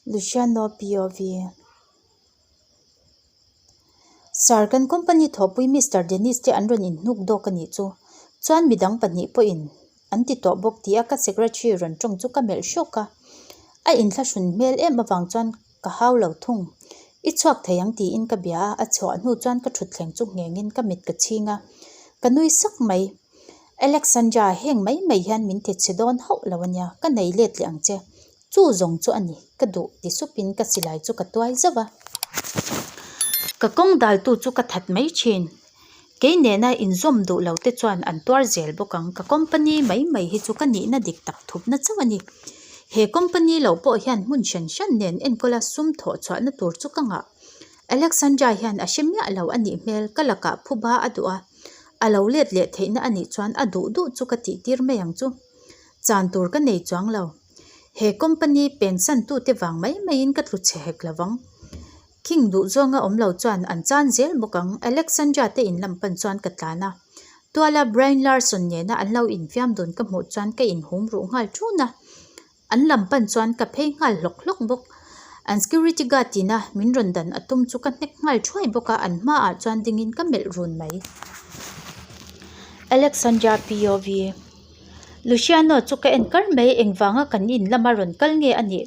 Luciano POV. Sir, kan company thawhpui Mister Dennis te an rawn inhnuk dawk a nih chu. Chuan midang pahnih pawhin an ti tawh bawk tia ka secretary rawn tawng chu ka melh hrawk a. A inthlahrun hmel em avang chuan ka hau lo thung. I chhuak thei ang tiin ka bia a, a chhuah hnu chuan ka thutthleng chu nghengin ka mit ka chhing a. Ka nui sak mai. Alexandra, heng mai mai hian min ti chhe dawn hauh lo a nia, ka nei let leh ang che. Chu zawng chu a ni, ka duh ti supin ka silai chu ka tuai zauh a. Ka kawng daltu chu ka that mai thin. Kei nena inzawm duh lo te chuan an tuar zel bawk ang, ka company mai mai hi chu ka nihna dik tak thupna chauh a ni. He company lo pawh hian hmun hran hran nen enkawla sum thawh chhuahna tur chu ka ngah. Alexandra hian a hre miah lo a nih hmel, ka lakah phuba a duh a, a lo let leh theihna a nih chuan a duh duh chu ka tih tir mai ang chu. Chan tur ka nei chuang lo. He company pensan tute vang mai maiin ka tlu chhe hek lo vang. King duh zawnga awm lo chuan an chan zel bawk ang. Alexandra te in lam pan chuan ka tlan a. Tuala Brian Larson nena an lo infiam dun ka hmuh chuan ka inhum ruh nghal thun a. An lam pan chuan ka phei nghal hlawk hlawk bawk. An security guard ina min rawn dan a tum chu ka hnek nghal thuai bawk a, an hmaah chuan dingin ka melh run mai. Alexandra POV. Luciano chu ka en kar mai, engvanga kan in lama rawn kal nge a nih?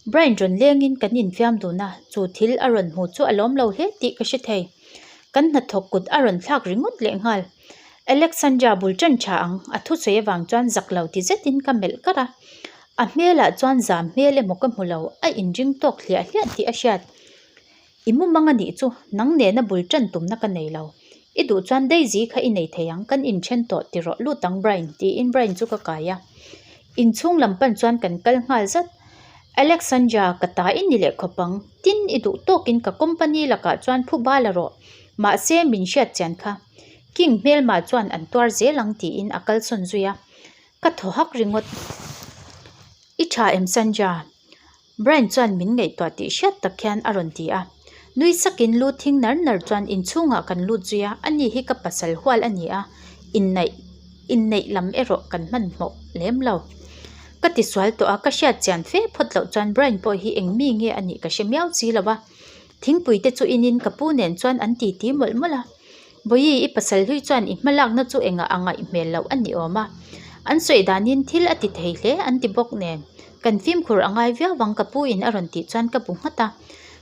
Brian rawn lengin kan infiam dun a, chu thil a rawn hmu chu a lawm lo hle tih ka hre thei. Kan hnathawk kut a rawn thlak ringawt leh nghal. Alexandra bul ṭan ṭha ang, a thusawi avang chuan zak lo ti zetin ka melh kar a. A hmelah chuan zam hmel emaw ka hmu lo, a inring tawk hliah hliah tih a hriat. I mumang a nih chu, nang nena bul ṭan tumna ka nei lo. I duh chuan Daisy kha i nei thei ang, kan inṭhen tawh ti rawh lut ang Brian, tiin Brian chu ka kai a. Inchhung lam pan chuan kan kal nghal zat. Alexandra, ka ta i ni leh khawp ang, tin i duh tawkin ka company lakah chuan phu bal a rawh. Mahse, min hriat chian kha. King hmelma chuan an tuar zel ang tiin a kalsawn zui a. Ka thaw hak ringawt. I ṭha em Sandra? Brian chuan min ngaihtuah tih hriat tak hian a rawn ti a. Nui sakin lu thing nar nar chuan inchhungah kan lut zui a, ani hi ka pasal hual a ni a, inneih inneih lam erawh kan hmanhmawh lem lo. Ka tisual tawh a, ka hriat chian fe phawt loh chuan Brian pawh hi eng mi nge a nih ka hre miau si lo a. Thingpui te chu inin ka pu nen chuan an titi mawlh mawlh a. Bawihi, i pasal hlui chuan i hmalakna chu engah a ngaih hmel loh a ni awm a. An sawi danin thil a ti thei hle an ti bawk nen. Kan fimkhur a ngai viau ang ka pu in a rawn tih chuan ka bu nghat a.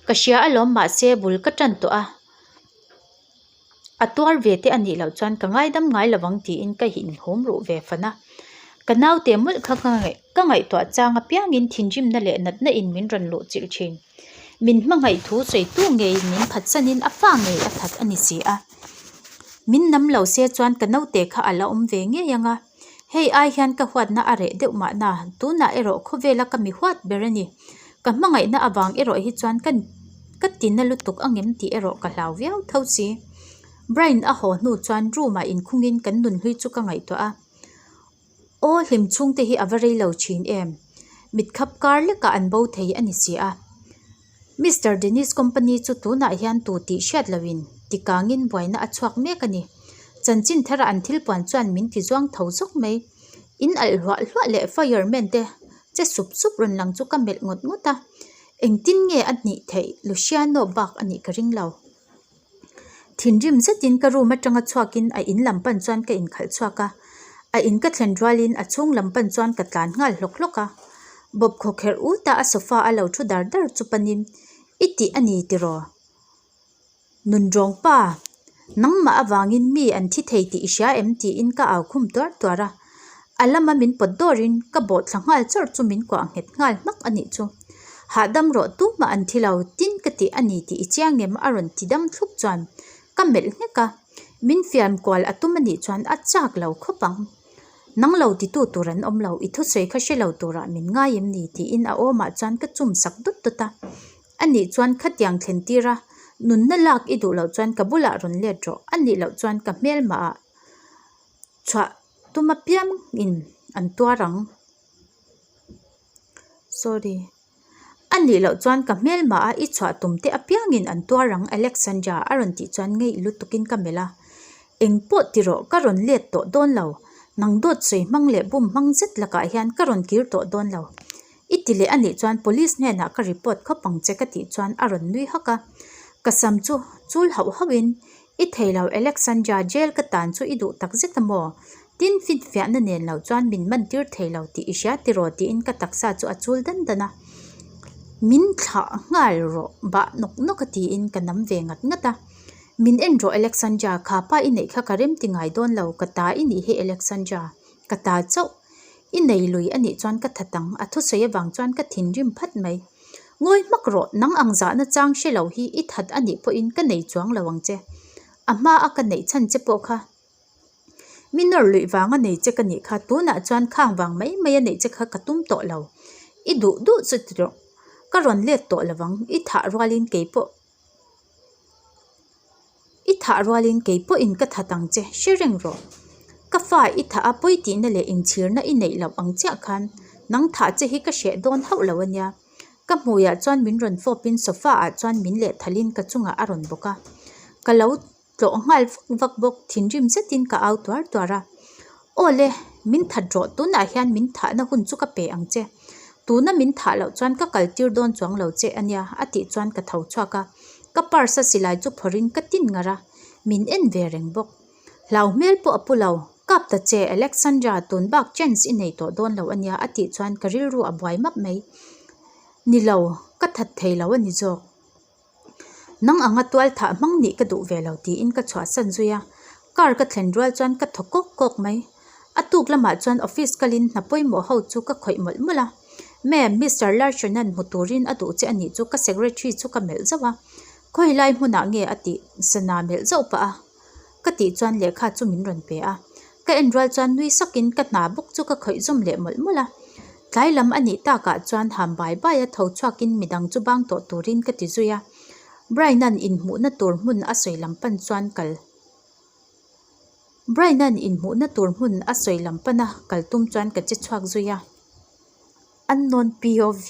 Ka hria alawm mahse bul ka tan tawh a. A tuar ve te a nih loh chuan ka ngaidam ngai lo ang tiin ka inhum ruh ve fan a. Ka naute mawlh kha ka ngaihtuah chang apiangin thinrimna leh natna in min rawn luh chilh thin. Min hmangaih thu sawitu ngei min phatsanin a fa ngei a that a ni si a. Min nam lo se chuan ka naute kha a la awm ve ngei ang a. Hei ai hian ka huatna a reh deuh mahna, tunah erawh khawvela ka mi huat ber a ni. Ka hmangaihna avang erawh hi chuan ka ka tina lutuk angem tih erawh ka hlau viau tho si. Brian a haw hnu chuan room ah inkhungin kan nunhlui chu ka ngaihtuah a. Aw hlim chhungte hi a va rei lo thin em? Mitkhap kar lekah an bo thei a ni si a. Mister Dennis company chu tunah hian tu tih hriat loin tikangin buaina a chhuak mek a ni. Chanchin thara an thil puan chuan min ti zuang tho zawk mai. In alh hluah hluah leh fireman te che sup sup rawn lang chu ka melh ngawt ngawt a. Engtin nge a hnih theih Luciano bak a nih ka ring lo. Thinrim zetin ka room atanga chhuakin a in lam pan chuan ka inkhalh chhuak a, a in ka thlen rualin a chhung lam pan chuan ka tlan nghal hlawk hlawk a. Bawp khawkherh ut a a sofa a lo thu dar dar chu panin, I tih a ni tiraw? Nunrawng pa, nangmah avangin mi an thi thei tih i hria em? tiin ka au khum tuar tuar a. A lama min pawt dawrin ka bawh thla nghal chawrh chu min kuah nghet nghal hmak a nih chu. Hahdam rawh tumah an thi lo, tin ka tih a ni tih i chiang em a rawn ti dam thlup chuan ka melh nghek a, min fiam kual a tum a nih chuan a chak lo khawp ang. Nang lo titu tur an awm lo, i thusawi kha hre lo turah min ngai em ni tiin a awmah chuan ka chum sak dawt dawt a. A nih chuan khatiang thlen tir a, nunna lak i duh loh chuan ka bulah rawn let rawh, a nih loh chuan ka hmelmah ah chhuah tum apiangin an tuar ang. Sorry. A nih loh chuan ka hmelmah a i chhuah tum te apiangin an tuar ang Alexandra a rawn tih chuan ngei lutukin ka melh a. Eng pawh ti rawh ka rawn let tawh dawn lo. Nang dawt sawi hmang leh bum hmang zet lakah hian ka rawn kir tawh dawn lo. I ti leh anih chuan police hnenah ka report khawp ang che ka tih chuan a rawn nui hak a. Ka sam chu chul hauh hauhin, I thei lo Alexandra, jail ka tan chu i duh tak zet a maw? Tin finfiahna nen lo chuan min man tir thei lo tih i hria tiraw tiin ka taksa chu a chul dan dan a. Min thlah nghal rawh bah nawk nawk a tiin ka nam ve ngat ngat a. Min en rawh Alexandra, kha pa i neih kha ka rem ti ngai dawn lo, ka ta i nih hi Alexandra, ka ta chauh. I nei lui a nih chuan ka that ang, a thusawi avang chuan ka thinrim phat mai. Ngawi hmak rawh, nang ang zahna chang hre lo hi i that a nih pawhin ka nei chuang lo ang che. A hma a ka neih chhan che pawh kha mi nawr luih vanga nei che ka nih kha, tunah chuan khang vang mai mai a neih che kha ka tum tawh lo. I duh duh chu ti rawh, ka rawn let tawh lo vang, i thah rualin keipawh. I thah rualin kei pawhin ka that ang che, hre reng rawh. Ka fa i thah a pawi tihna leh inchhirna i neih loh ang chiah khan nang thah che hi ka hreh dawn hauh lo a nia. Ka hmuiah chuan min rawn fawpin sofa ah chuan min lehthalin ka chungah a rawn bawk a. Ka lo tlawh nghal vak vak bawk, thinrim zetin ka au tuar tuar a. Aw le, min that rawh, tunah hian min thahna hun chu ka pe ang che. Tuna min thah loh chuan ka kal tir dawn chuang lo che a nia, a tih chuan ka tho chhuak a. Ka purse a silai chu phawrhin ka tin ngar a, min en ve reng bawk. Hlau hmel pawh a pu lo, Kap ta che, Alexandra, tun bak chance i nei tawh dawn lo a nia, a tih chuan ka rilru a buai map mai. Ni lo, ka that thei lo a ni zawk. Nang anga tual thah hmang nih ka duh ve lo tiin ka chhuahsan zui a, car ka thlen rual chuan ka thaw kawk kawk mai. A tuk lamah chuan office kalin hna pawimawh ho chu ka khawih mawlh mawlh a, Ma'am, Mister Larshanan hmu turin a duh che a nih chu ka secretary chu ka melh zauh a, khawi lai hmunah nge a tih sana melh zauh pah a. Ka tih chuan lehkha chu min rawn pe a, ka en rual chuan nui sakin ka hna bawk chu ka khawih zawm leh mawlh mawlh a. Tlai lam a nih takah chuan ham bai bai a tho chhuakin midang chu bang tawh turin ka ti zui a. Brian-a'n inhmuhna tur hmun a sawi lam pan chuan kal Brian-a'n inhmuhna tur hmun a sawi lam pana kal tum chuan ka che chhuak zui a. Unknown POV.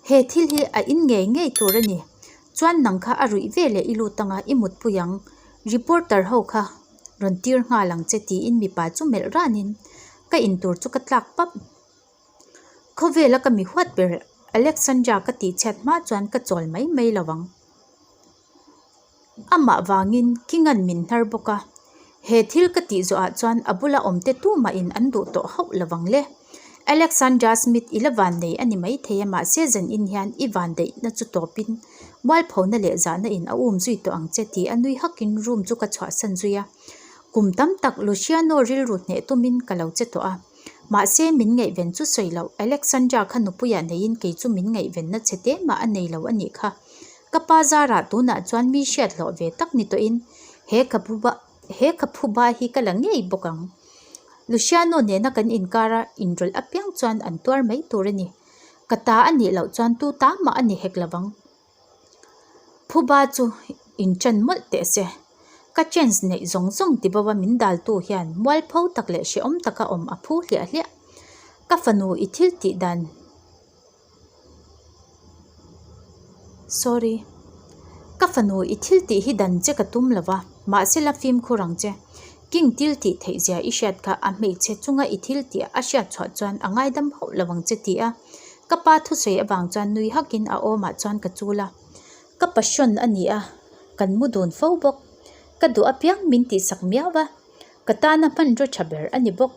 He thil hi a in ngei ngei tur a ni. Chuan nang kha a ruih ve leh i lut anga i mutpui ang. Reporter ho kha rawn tir nghal ang che tiin mipa chu melh ranin ka in tur chu ka tlak pap. Khawvela ka mi huat ber Alexandra ka tihchhiat hma chuan ka chawl mai mai lo ang. Amah vangin King-a'n min hnar bawk a, he thil ka tih zawhah chuan a bula awmte tumahin an duh tawh hauh lo vang le. Alexandra Smith i la vannei a ni maithei a, mahse zanin hian i vandaihna chu tawpin mualphona leh zahna in a um zui tawh ang che ti a nui hakin room chu ka chhuahsan zui a. Kum tam tak Luciano rilru hneh tumin ka lo che tawh a, mahse min ngaihven chu sawi loh, Alexandra kha nupuiah neiin kei chu min ngaihvenna chhe te mah a nei lo a nih kha. Ka pa zarah tunah chuan mi hriat hlawh ve tak ni tawhin he ka phuba he ka phuba hi ka la ngei bawk ang. Luciano nena kan inkara inrawlh apiang chuan an tuar mai tur a ni. Ka ta a nih loh chuan tu ta mah a ni hek lo vang. Phuba chu inṭan mawlh teh se. Ka chance neih zawng zawng ti bo a min daltu hian mualpho tak leh hrehawm taka awm a phu hliah hliah. Ka fanu i thil tih dan. Sorry. Ka fanu i thil tih hi dan che ka tum lo va, mahse la fimkhur ang che. King til tih theih zia i hriat kha a hmeichhe chunga i thil tih a hriat chhuah chuan a ngaidam hauh lo ang che ti a. Ka pa thusawi avang chuan nui hakin a awmah chuan ka chul a. Ka passion a ni a, kan mu dun fo bawk. Ka duh apiang min tihsak miau va, ka tana hmanraw tha ber a ni bawk.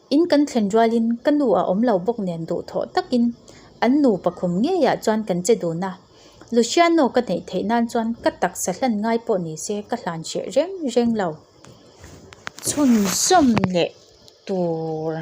In kan thlen rualin ka nu a awm lo bawk nen duhthawh takin an nupa khum ngeiah chuan kan che dun a. Luciano ka neih theih nan chuan ka taksa hlan ngai pawh ni se ka hlan hreh reng reng lo. Chhunzawm leh tur.